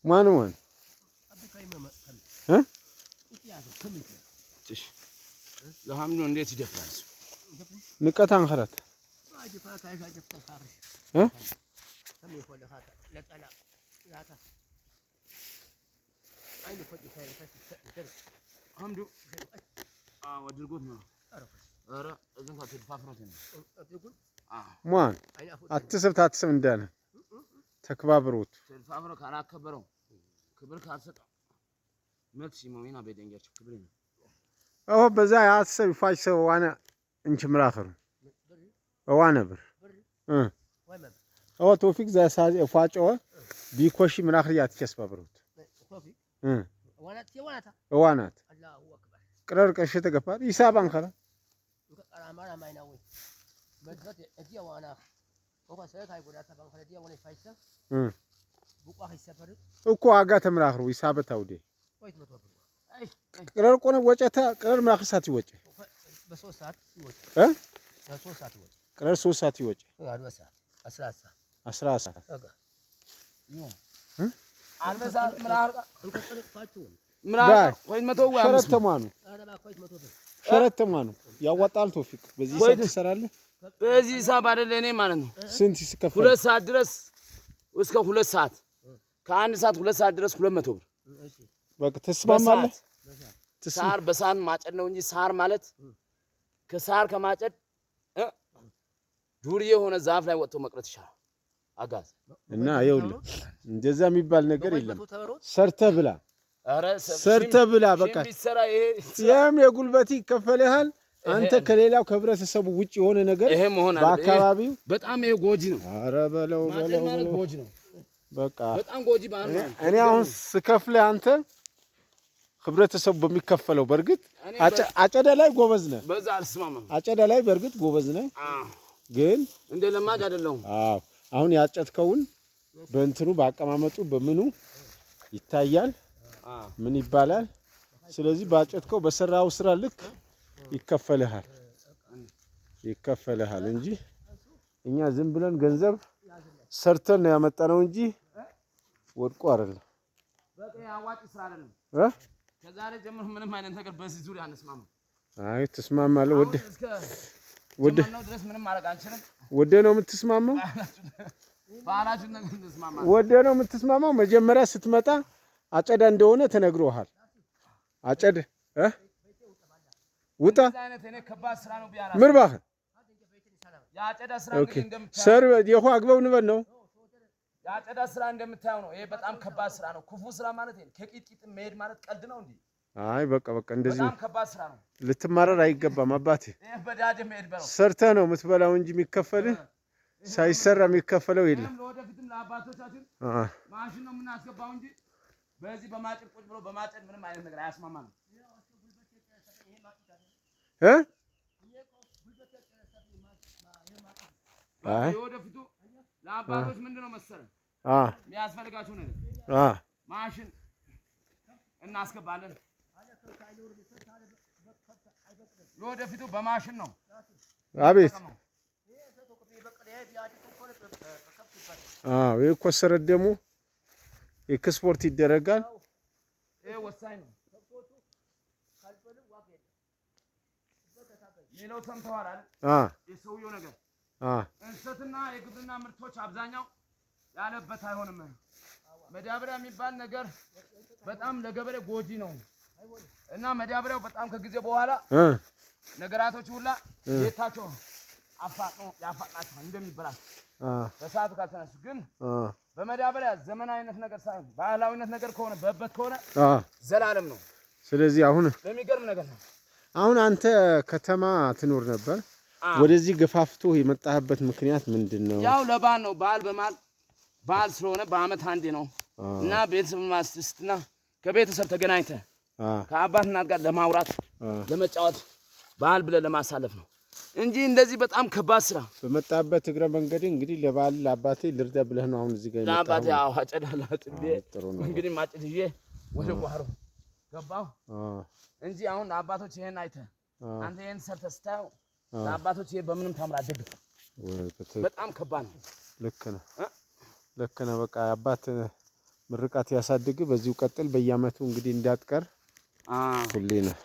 ማን ማን እ ለሐምዱ እንዴት ይደፍራል? ንቀት አንኸረት እ ሐምዱ አዎ አድርጎት ነው። ኧረ እዝን ትድፋፍሮት ነው። ማን አትስብ ታትስብ እንዳለ ተከባብሮት ትድፋፍሮ ካላከበረው ክብር ካልሰጠው መልስ ሲሞሚና በደንጋቸው ክብር ነው። አዎ በዛ አትስብ ፋች ሰው ዋና እንች ምራኸሩ ዋና ብር እ አዎ ቶፊቅ ዛ ሳዚ ፋጨው ቢኮሺ ምራኽር ያትከስባብሩት እ ዋናት ቅረር ቀሽ ተገፋት ይሳብ አንኸራ እኮ አጋ ተምራኽሩ ይሳብ ታውዴ ቅረር ቆነ ወጨታ ቅረር ምራኽር ሳት ይወጭ እ ቅረር 3 ሰዓት ይወጭ 10 ሰዓት ሸረት ተማኑ ያዋጣል። ቶፊቅ በዚህ ሰዓት ትሰራለህ። በዚህ ሂሳብ አይደለ እኔ ማለት ነው። ስንት ይከፈላል? 2 ሰዓት ድረስ እስከ 2 ሰዓት ከአንድ ሰዓት 2 ሰዓት ድረስ 200 ብር። በቃ ትስማማለህ? ሳር በሳር ማጨድ ነው እንጂ ሳር ማለት ከሳር ከማጨድ ዱርዬ የሆነ ዛፍ ላይ ወጥቶ መቅረት ይሻላል። አጋዝ እና ይኸውልህ እንደዛ የሚባል ነገር የለም። ሰርተህ ብላ ሰርተህ ብላ በቃ ያም የጉልበት ይከፈልሃል። አንተ ከሌላው ከህብረተሰቡ ውጭ የሆነ ነገር በአካባቢው በጣም ይሄ ጎጂ ነው። ኧረ በለው በለው ጎጂ ነው። በቃ በጣም ጎጂ ባህል ነው። እኔ አሁን ስከፍልህ አንተ ህብረተሰቡ በሚከፈለው በእርግጥ አጨዳ ላይ ጎበዝ ነህ። በዛ አልስማማም። አጨዳ ላይ በእርግጥ ጎበዝ ነህ፣ ግን እንደ ለማጅ አይደለሁም። አዎ አሁን ያጨድከውን በእንትኑ በአቀማመጡ በምኑ ይታያል፣ ምን ይባላል። ስለዚህ ባጨድከው በሰራው ስራ ልክ ይከፈልሃል ይከፈልሃል እንጂ እኛ ዝም ብለን ገንዘብ ሰርተን ነው ያመጣነው እንጂ ወድቆ አይደለም። በቃ አዋጭ ስራ አይደለም። ከዛሬ ጀምሮ ምንም አይነት ነገር በዚህ ዙሪያ አንስማማም። አይ ትስማማለህ? ወደ ወደ ድረስ ምንም ማድረግ አንችልም። ወደ ነው የምትስማማው? ወደ ነው የምትስማማው? መጀመሪያ ስትመጣ አጨዳ እንደሆነ ተነግሮሃል። አጨድ ውጣ ምርባህ ሰር የሆ አግበው ንበል ነው የአጨዳ ስራ እንደምታየው ነው። ይሄ በጣም ከባድ ስራ ነው። ክፉ ስራ ማለት ይሄ ከቂጥቂጥ መሄድ ማለት ቀልድ ነው እንዴ? አይ በቃ በቃ እንደዚህ በጣም ከባድ ስራ ነው። ልትማረር አይገባም አባቴ። ይሄ በዳዴ መሄድ በለው ሰርተህ ነው የምትበላው እንጂ የሚከፈልህ ሳይሰራ የሚከፈለው የለም። ለወደፊትም ለአባቶቻችን ማሽን ነው የምናስገባው እንጂ በዚህ በማጨድ ቁጭ ብሎ በማጨድ ምንም አይነት ነገር አያስማማም። እ አይ ወደፊቱ ለአባቶች ምንድነው መሰለህ የሚያስፈልጋቸው ነገር ማሽን እናስገባለን። ለወደፊቱ በማሽን ነው። አቤት አዎ፣ የኮሰረት ደግሞ ኤክስፖርት ይደረጋል። ይሄ ወሳኝ ነው። ሌላው ሰምተዋል አይደል? የሰውየው ነገር እንሰትና የግብርና ምርቶች አብዛኛው ያለበት አይሆንም። መዳበሪያ የሚባል ነገር በጣም ለገበሬ ጎጂ ነው እና መዳበሪያው በጣም ከጊዜ በኋላ ነገራቶች ሁላ ቤታቸው አፋጥኖ ያፋጥናቸዋል እንደሚበላሽ በሰዓቱ ካልተነሱ። ግን በመዳበሪያ ዘመናዊነት ነገር ሳይሆን ባህላዊነት ነገር ከሆነ በበት ከሆነ ዘላለም ነው። ስለዚህ አሁን በሚገርም ነገር ነው። አሁን አንተ ከተማ ትኖር ነበር። ወደዚህ ገፋፍቶ የመጣህበት ምክንያት ምንድን ነው? ያው ለበዓል ነው። በዓል በማል በዓል ስለሆነ በአመት አንዴ ነው እና ቤተሰብ ማስደሰትና ከቤተሰብ ተገናኝተህ ከአባት እናት ጋር ለማውራት ለመጫወት በዓል ብለህ ለማሳለፍ ነው እንጂ እንደዚህ በጣም ከባድ ስራ። በመጣበት እግረ መንገድ እንግዲህ ለበዓል ለአባቴ ልርዳ ብለህ ነው አሁን እዚህ ጋር የመጣኸው? ለአባቴ አዎ፣ አጨዳ ላጭዴ እንግዲህ ማጭድ ይዤ ወደ ጓሮ ገባሁ እንጂ አሁን አባቶች ይሄን አይተህ አንተ ይሄን ሰርተህ ስታየው ለአባቶች ይሄ በምንም ታምር አትደግፍም። በጣም ከባድ ነው። ልክ ነህ፣ ልክ ነህ። በቃ አባት ምርቃት ያሳድግ። በዚሁ ቀጥል። በየአመቱ እንግዲህ እንዳትቀር። ሁሌ ነህ።